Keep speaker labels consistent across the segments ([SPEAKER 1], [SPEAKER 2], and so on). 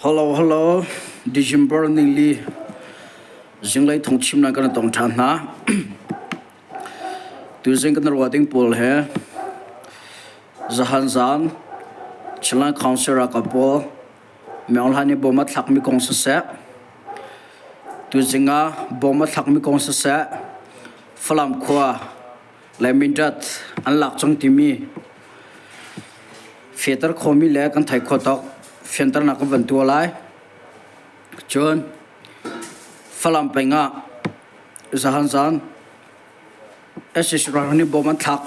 [SPEAKER 1] Hello, hello. December ningli zinglei thongchim nan kan tong ṭhan hna. Tuzing kan ruah ding pawl he zahan zan Chinland Council ralkap pawl Myo Hlan i bom a thlakmi kong siseh, tuzing ah bom a thlakmi kong siseh, Falam khua le Mindat an lak cang timi fehter khomi le kan theih khawh tawk fianternak kan van tuah lai. Cun Falam peng ah zahan zan SAC ralhrang nih bom an thlak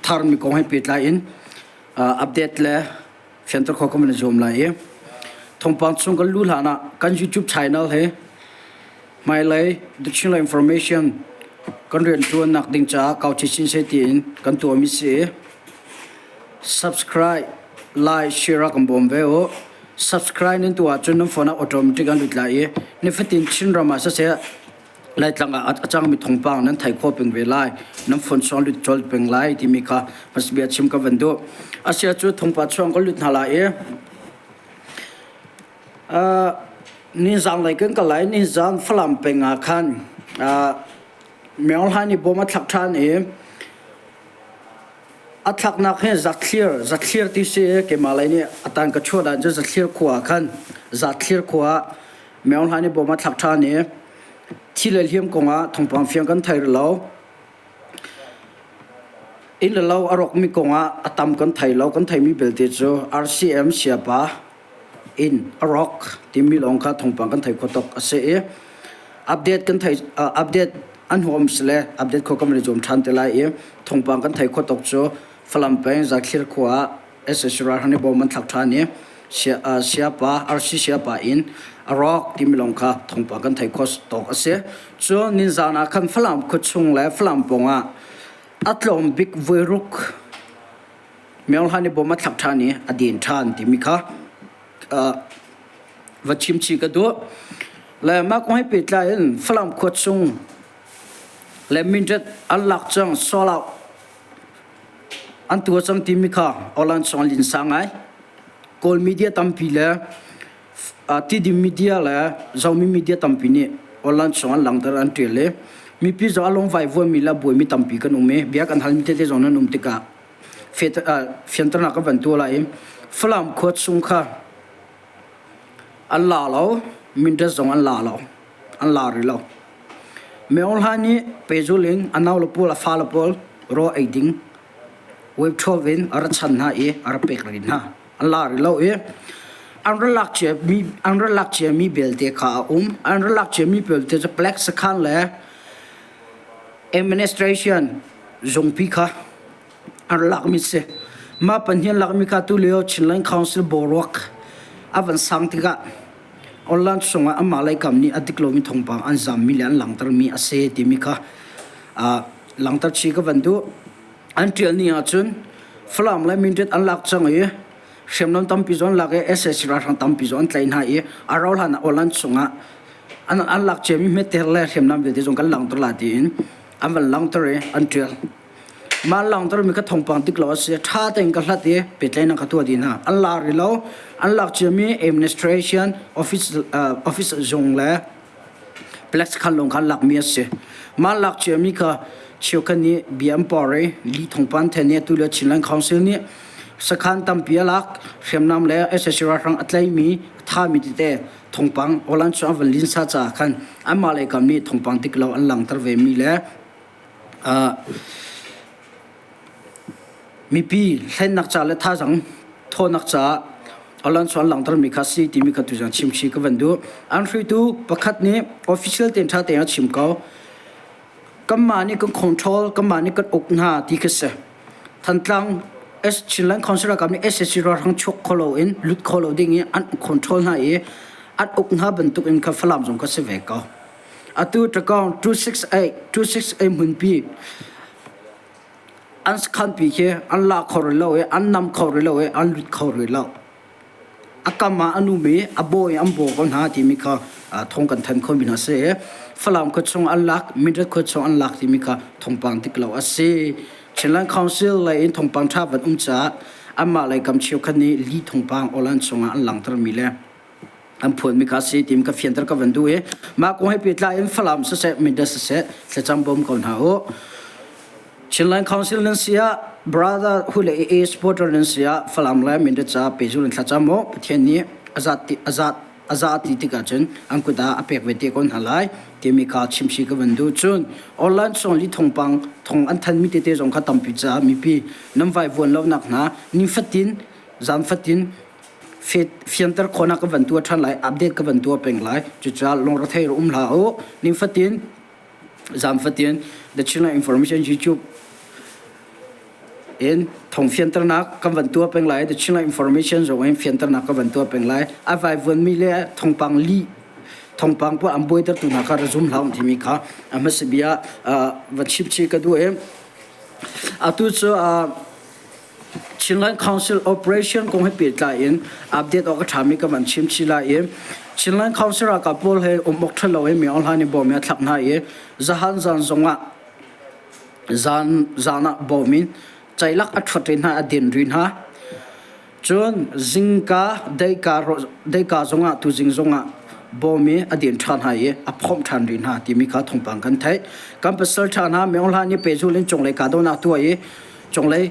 [SPEAKER 1] tharmi kong he pehtlai in update le fianter khawh kan van i zuam lai i thawngpang chung kan luh hlan ah kan YouTube channel hi hmailei The Chinland Information kan rianṭuannak ding caah kau chinchin seh tiin kan tuahmi si i subscribe, like, share ah kan bawm ve u. Subscribe nan tuah ahcun nan phone ah automatic an lut lai i nifatin Chinram ah siseh Laitlang ah a cangmi thawngpang nan thei khawh peng ve lai. Nan phone chung lut colh peng lai timi kha bia chim ka van duh. Asia cu thawngpa chuang ka lut hna lai i Nizaan lei kan kal lai. Nizaan Falam peng ah khan Myo Hlan i bom a thlak ṭhan i a thlaknak hi Zathlir Zathlir ti si i keimah lei nih a tan ka chuah dan cu Zathlir khua ah khan Zathlir khua ah Myo Hlan i bom a thlak ṭhan i thi le hliam kong ah thawngpang fiang kan thei rih lo. Inn le lo a rawkmi kong ah a tam kan thei lo. Kan theimi belte cu RCM sayapa inn a rawk timi lawng kha thawngpang kan thei kho tuk a si i update kan thei update an huam si le update kho kan van i zuam ṭhan te lai i thawngpang kan thei kho tuk cu Falam peng Zathlir khua ah SSC ralhrang nih bom an thlak ṭhan i Siapa RC Siapa in a rawk timi lawng kha thawngpang kan thei kho tawk a si. Cun ninzaan ah khan Falam khuachung le Falam pawng ah a tlawm bik voiruk Myo Hlan i bom a thlak ṭhan i a den ṭhan timi kha va chim chih ka duh. Le mah kong he pehtlai in Falam khua chung le Mindat an lak cang solar an tuah cang timi kha online chung an linsa ngai. Kawl media tampi le Tidim media le Zomi media tampi nih online chung an langhter an ṭial i mipi zong a lung vaivuanmi le a buaimi tampi kan um i bia kan halmi tete zong nan um tikah fianternak kan van tuah lai i Falam khua chung kha an la lo, Mindat zong an la lo, an la rih lo. Myo Hla nih pehzul in a nau le pawl a fale pawl rawl ei ding web 12 in a ra chan hna i a ra pek rih hna. An la rih lo i an ra lak cia mi an ra lak cia mi belte kha a um. An ra lak cia mi belte cu Black Sakhan le Administration zungpi kha an lakmi si. Mah pahnih an lakmi kha tulio Chinland Council boruak a van sang tikah online chungah anmah lei kam nih a dik lomi thawngpang an zammi le an langhtermi a si timi kha langhter chih ka van duh. An ṭial ni ahcun Falam le Mindat an lak cang i hriamnam tampi zong an lak i sac ralhrang tampi zong an tlaih hna i a rauh hlan ah online chungah an an lak ciami hmetter le hriamnam vialte zong kan langhter la tiin an van langhter i an ṭial. Mah langhtermi kha thawngpang dik lo a si. Ṭha tein ka hlat i pehtlaihnak ka tuah dih hna. An la rih lo. An lak ciami administration office, office zung le plex khan lawng kha an lakmi a si. Mah lak ciami kha cheukhat nih bia an por i li thawngpang then i atu le Chinland Council nih sakhan tampi a lak hriamnam le sac ralhrang a tlaimi a thami tete thawngpang aw-lan cu an van linsa caah khan anmah lei kam nih thawngpang dik lo an langhter vemi le Mipi hlennak ca le thazaang thawhnak caah alan chuan langhtermi kha si timi kha tuzaan chimchih ka van duh. An hruaitu pakhat nih official tein ṭha tein a chim ko. Kanmah nih kan control, kanmah nih kan uk hna ti khi si. Thantlang S Chinland Council ralkap nih sac ralhrang chuak kho loin lut kho lo ding i an control hna i an uk hna bantuk in kha Falam zong kha si ve ko. Atu Takawng 268 268 hmunpi an sakhanpi khi an la kho rih lo i an nam kho rih lo i an lut kho rih lo. A kam ah an um i a baw in an baw ko hna timi kha thawng kan thanh khomi hna si i Falam khua chung an lak, Mindat khua chung an lak timi kha thawngpang dik lo a si. Chinland Council lei in thawngpang ṭha van um caah Anmah lei kam cheukhat nih li thawngpang awlan chungah an langhtermi le an phuanmi kha si tim ka fianter ka van duh i mah kong he pehtlai in Falam siseh Mindat siseh thlacam bawm ko hna u. Chinland Council nan si ah brother hu le AA supporter nan si ah Falam le Mindat ca pehzul in thlacam u. Pathian nih azat azat aza ti tikah cun an kut ah a pek ve te ko hna lai timi kha chimsi ka van duh. Cun online song li thongpang thong an thanmi tete zong kha tampi caah mipi nan vai vuan lo nak hna nifatin zan fatin fianter khawhnak ka van tuah ṭhan lai update ka van tuah peng lai. Cucaah lungrethei um hlah u. Nifatin zan fatin The Chinland Information YouTube in thong fianternak kan van tuah peng lai. The Chinland Information zong in fianternak ka van tuah peng lai. A vaivuanmi le thongpang li thongpang pawl an buaitertu hna kha ra zum hlah timi kha a hmasa bia va chip chi ka duh i atu cu Chinland Council operation kong he pehtlai in update awk a ṭhami ka van chim chih lai i Chinland Council ralkap pawl he um awk ṭha lo in mi online in bawm in a thlak hna i zahan zan zongah zan zan ah bawm in ceilak a ṭhuat rih hna a din rih hna. Cun zingka deika deika zongah tuzing zongah bawm i a din ṭhan hna i a phomh ṭhan rih hna timi kha thawngpang kan theih. Kan pasal ṭha hna Myo Hla nih pehzul in cunglei kahdohnak tuah i cunglei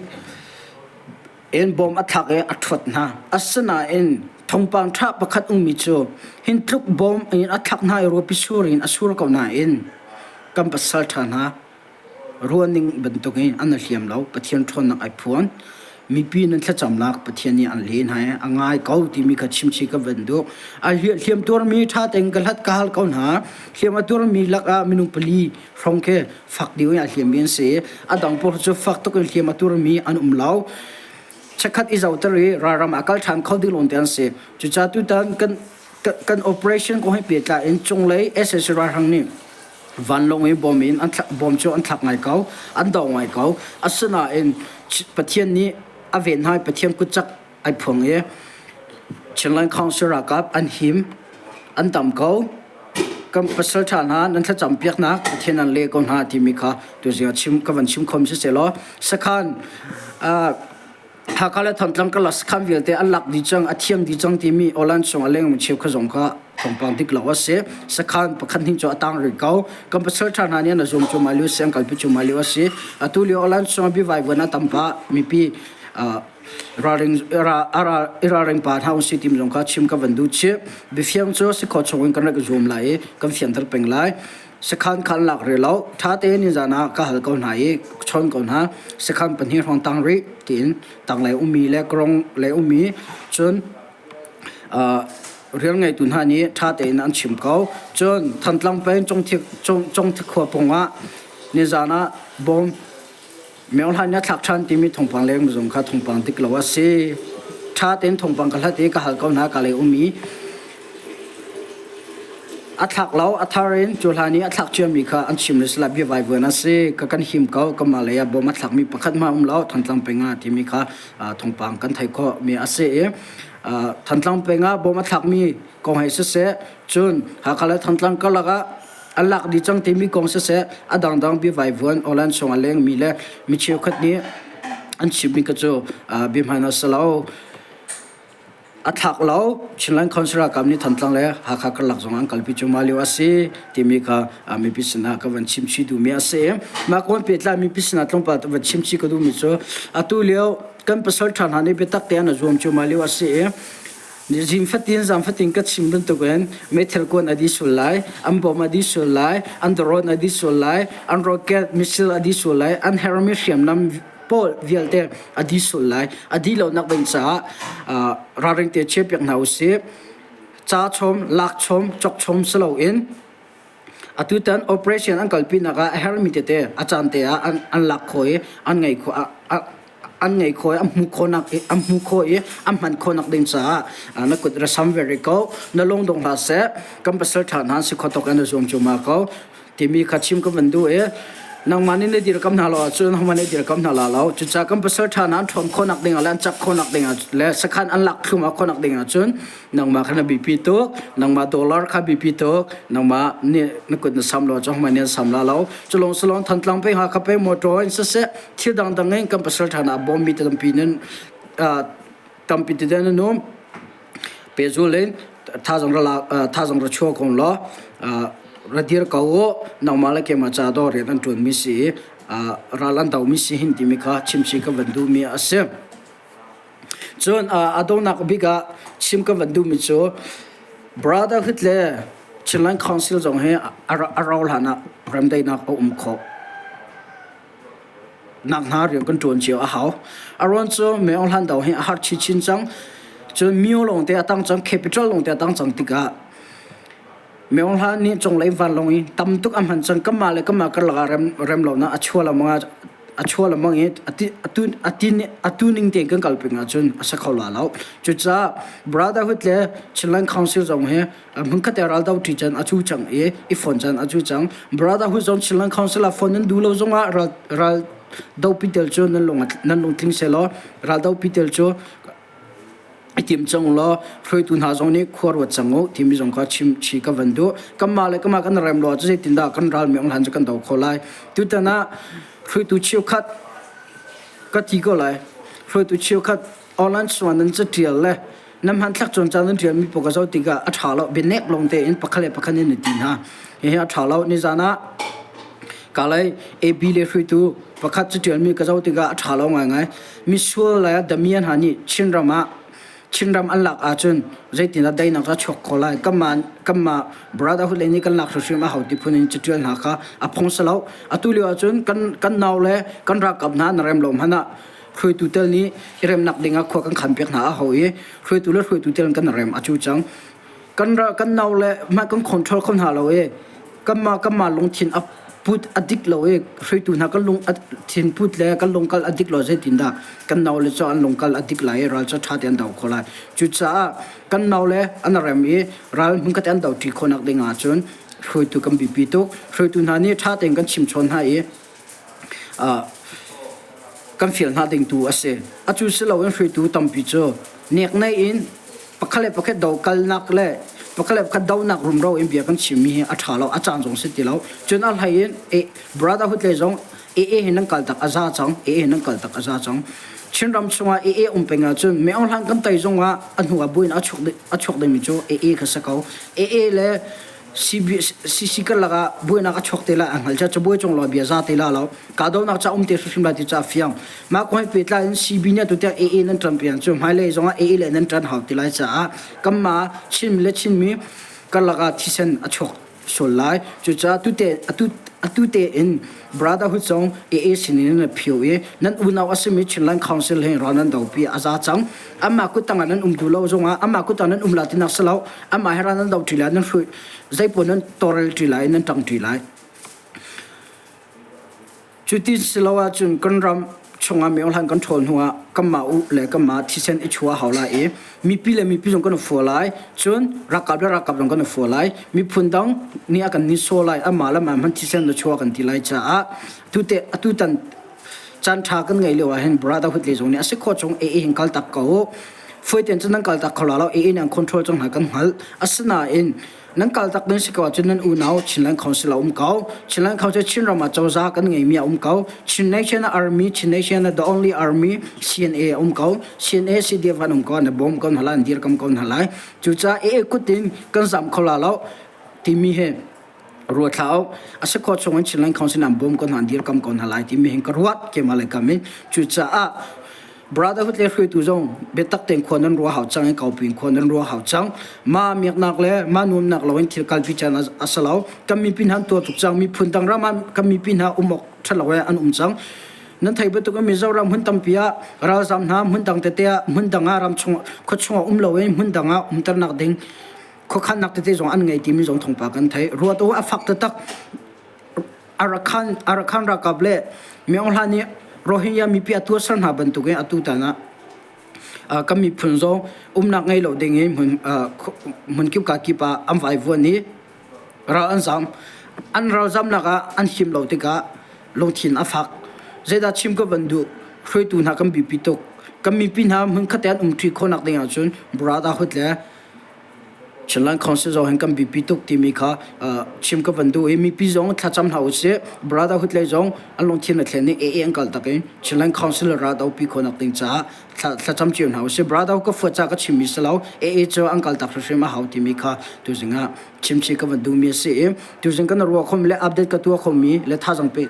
[SPEAKER 1] in bom a thlak i a ṭhuat hna. Asinain thawngpang ṭha pakhat ummi cu hin tluk bom in a thlak hna i ruapi sur in a sur ko nain kan pasal ṭha hna ruahning bantukin an i hliam lo. Pathian ṭhawnnak ai phuan. Mipi nan thlacamnak Pathian nih an len hna i a ngai ko timi kha chimchih ka van duh. A hliam tuarmi ṭha tein ka hlat ka hal ko hna. Hliam a tuarmi lakah minung pali hrawng khi fak deuh in a hliammi an si. A dang pawl cu fak tuk in hliam a tuarmi an um lo. Chikkhat i zohter i ralram ah kal ṭhan kho ding lawngte an si. Cucaah tutan kan kan operation kong he pehtlai in cunglei SAC ralhrang nih vanlawng i bom in an bom cu an thlak ngai ko, an do ngai ko. Asinain Pathian nih a ven hna i Pathian kutcak ai phuang i Chinland Council ralkap an him, an dam ko. Kan pasal ṭha hna nan thlacam piaknak Pathian an leh ko hna timi kha tuzing ah chim ka van chim khom si selaw sakhan Hakha le Thantlang karlak sakhan vialte an lak dih cang, a thiang dih cang timi awlan chung a leng cheu kha zong kha thawngpang dik lo a si. Sakhan pakhat hnih cu a tang rih ko. Kan pasal ṭha hna nih an zum cu mah lio si, an kalpi cu mah lio a si. Atu lio awlan chung a bivai vuan a tam pah mipi ralring i ralring pa hna usih timi zong kha chim ka van duh chih. Biafiang cu si khawh chung in kan rak i zuam lai i kan fianter peng lai. Sakhan kha an lak rih lo. Ṭha tein nizan ah ka hal ko hna i ka chawn ko hna. Sakhan pahnih hrawng tang rih tiin tanglei ummi le karong lei ummi cun rian ngeitu hna nih ṭha tein an chim ko. Cun Thantlang peng Congthik khua pawng ah nizan ah bom Myo Hlan nih a thlak ṭhan timi thawngpang leng zong kha thawngpang dik lo a si. Ṭha tein thawngpang ka hlat i ka hal ko hna ka lei um i a thlak lo a thar in cu hlan i a thlak ciami kha an chim le sila biavai vuan a si ka kan him ko kanmah lei ah bom a thlakmi pakhat hmanh um lo Thantlang peng ah timi kha thawngpang kan theih khawh mi a si i Thantlang peng ah bom a thlakmi kong hei siseh cun Hakha le Thantlang karlak ah an lak dih cang timi kong siseh a dangdang biavaivuan awlan chung a lengmi le mi cheukhat nih an chimmi kha cu biahman a si lo. A thlak lo. Chinland Council ralkap nih Thantlang le Hakha karlak zong an kalpi cuahmah lio a si timi kha mipi sinah ka van chimchih duhmi a si. Mah kong pehtlai mipi sinah tlawmpal van chimchih ka duhmi cu atu lio kan pasal ṭha hna nih biatak tein an zuam cuahmah lio a si i Zing fatin zan fatin ka chim bantukin meithal kuan a dih sual lai, an bom a dih sual lai, an drone a dih sual lai, an rocket missile a dih sual lai, an hermi hriamnam pawl vialte a dih sual lai. A dih lonak ding caah ralring te chiahpiak hna usih. Ca chom, lak chom, cok chom si loin Atutan operation an kalpinak ah a herhmi tete a caan te ah an lak khawh i an ngei khawh an ngei khawh i an hmuh khawhnak an hmuh khawh i an hman khawhnak ding caah na kut ra sam ve rih ko. Na lung dong hlah seh. Kan pasal ṭha hna an si kho tuk in na zuam cuahmah ko timi kha chim ka van duh i nangmah nih na dirkamh hna lo ahcun hohmanh nih dirkamh hna la lo. Cucaah kan pasal ṭha hna an ṭhawn khawhnak ding ah le an cak khawhnak ding ah le sakhan an lak thluahmah khawhnak ding ahcun nangmah kha na biapi tuk nangmah dollar kha biapi tuk nangmah nih na kut na sam lo cu hmai nih an sam la lo culong sulong Thantlang peng Hakha peng motor in siseh thil dangdang in kan pasal ṭha ah bawmmi tampi nan. Tampi tete nan um. Pehzul in thazang ra thazang ra chuah ko law ra dir ko u. Nangmah le keimah ca dawh rian an ṭuanmi si i ral an domi si hin timi kha chimchih ka van duhmi a si. Cun a donghnak bik ah chim ka van duhmi cu Brotherhood le Chinland Council zong hi a rau hlan ah remdaihnak a um khawh nak hna rian kan ṭuan cio a hau. A ruang cu Maung Hlan Do hi a har chinchin cang. Cun myo lawng te a tang cang, capital lawng te a tang cang tikah Maung Hlan nih cunglei vanlawng i tam tuk a hman cang. Kanmah le kanmah karlak ah rem, rem lonak a chuah lengmang ah a chuah lengmang i atu ning tein kan kal peng ahcun a si kho la lo. Cucaah Brotherhood le Chinland Council zong hi hmunkhat te raldo ṭi can a cu cang i i fon can a cu cang. Brotherhood zong Chinland Council ah fon nan duh lo zongah ral ral dopi tel cu nan lung nan lungtling sehlaw ral dopi tel cu i tim cang law hruaitu hna zong nih khua ruat cang u timi zong kha chim chi ka van duh. Kanmah le kanmah kan rem lo ahcun zeitindah kan ral mi hlan cu kan do kho lai. Tutan ah hruaitu cheukhat ka ti ko lai. Hruaitu cheukhat online suan nan catial le na hmanthlak cawn caan nan ṭialmi pawl ka zoh tikah a ṭha lo bianek lawng tein pakhat le pakhat in na ti hna hihi a ṭha lo nizan ah kalay AB le hruaitu pakhat cu ṭialmi ka zoh tikah a ṭha lo ngaingai misual le damian hna nih Chinram ah Chinram an lak ahcun zeitindah daihnak cu a chuak kho lai kanmah kanmah brotherhood lei nih kan lak hrimhrim a hau ti phun in caṭial hna kha a phung si lo atu lio ahcun kan kan nau le kan ralkap hna an rem lo hmanh ah hruaitu tel nih i remnak dingah khua kan khan piak hna a hau i hruaitu le hruaitu tel kan rem a cu cang kan kan nau le mah kan control kho hna lo i kanmah kanmah lungthin a put a dik lo i hruaitu hna kan lung thin put le kan lungkal a dik lo zeitindah kan nau le cu an lungkal a dik lai i ral cu ṭha tein an do kho lai cucaah kan nau le an rem i ral hmunkhat an do ṭi khawhnak ding ahcun hruaitu kan biapi tuk hruaitu hna nih ṭha tein kan chimchawn hna i kan fial hna ding tu a si. Atu si loin hruaitu tampi cu neknei in pakhat le pakhat do kalnak le pakhat le pakhat donak rumro in bia kan chimmi hi a ṭha lo, a caan zong si ti lo. Cun a hlei in brotherhood le zong AA hin nan kal tak a za cang, AA hin nan kal tak a za cang. Chinram chungah AA um peng ahcun Maung Hlan kan tei zongah a hnu ah buin a chuak a chuak dingmi cu AA kha si ko. AA le CC karlak ah buainak a chuak te lai a hngal ca cabuai cung law bia za te la lo kahdohnak ca um te hrimhrim lai ti ca fiang mah kong he pehtlai in CB nih atu tiang AA nan ṭan pian cu hmailei zongah AA le nan ṭan hau ti lai caah kanmah Chinmi le Chinmi karlak ah thisen a chuak sual lai cucaah tute atu atu tein brotherhood zong AA sinin nan phio i nan unau a simi Chinland Council he ral nan dopi a za cang amah kuttang ah nan um duh lo zongah amah kuttang nan um la tinak si lo amah he ral nan do ṭi lai nan hrui zeipaoh nan tawlrel ṭi lai nan ṭang ṭi lai cuti si lo ahcun kan ram chungah mi hlan kan ṭhawl hnuah kanmah u le kanmah thisen i chuah hau lai i mipi le mipi zong kan i fua lai cun ralkap le ralkap zong kan i fua lai miphun dang nih a kan ni saw lai amah le amah hmanh thisen na chuah kan ti lai caah tute atutan caan ṭha kan ngeih lio ah hin brotherhood le zong nih a si khawh chung AA hin kal tak ko u fuaiten cu nan kal tak kho la lo AA nih an control cang hna kan hngalh asinain nan kal tak ding si ko ahcun nan unau Chinland Council a um ko Chinland Council Chinram ah cozah kan ngeimi a um ko Chin Nation Army Chin Nation the only army CNA a um ko CNA CDF an um ko an bawm ko hna lai an dirkam ko hna lai cucaah AA kut in kan zam kho la lo timi hi ruat hlah u a si khawh chung in Chinland Council an bawm ko hna an dirkam ko hna lai timi hin ka ruat keimah le kam in cucaah brotherhood le hruaitu zong biatak tein khua nan ruah hau cang i kaupi in khua nan ruah hau cang ma miaknak le ma nuamnak lo in thil kalpi caan a si lo kan mipi hna an tuar tuk cang miphun dang ram ah kan mipi hna um awk ṭhalo he an um cang nan thei bantuk in Mizoram hmun tampi ah ralzam hna hmun dang tete ah hmun dang ah ram chung khua chung ah um lo in hmun dang ah umternak ding khuakhannak tete zong an ngei timi zong thawngpang kan theih. Ruat u a fak taktak. Arakan Arakan ralkap le Myaung Hla nih Rohingya mipi a tuahser hna bantukin atu tan ah kan miphun zong umnak ngei lo ding in hmun hmun kip ka kip ah an vaivuan i ral an zam. An ralzamnak ah an him lo tikah lungthin a fak. Zeidah chim ka van duh? Hruaitu hna kan biapi tuk. Kan mipi hna hmunkhat te an umṭi khawhnak ding ahcun brotherhood le. Chinland Council zong hin kan biapi tuk timi kha chim ka van duh i mipi zong thlacam hna usih. Brotherhood lei zong an lungthin a thlen i AA an kal tak i Chinland Council ra dopi khawhnak ding caah thlacam cio hna usih. Brotherhood ka fuat caah ka chimmi si lo. AA cu an kal tak hrimhrim a hau timi kha tuzing ah chimchih ka van duhmi a si i tuzing kan ruah khomi le update ka tuah khomi le thazang pe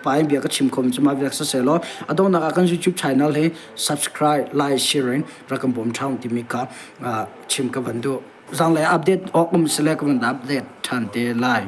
[SPEAKER 1] pa in bia ka chim khomi cu mah viak siseh law a donghnak ah kan YouTube channel hi subscribe, like, sharing rak kan bawm ṭhan timi kha chim ka van duh. Zanglei update awk um sile ka van update ṭhan te lai.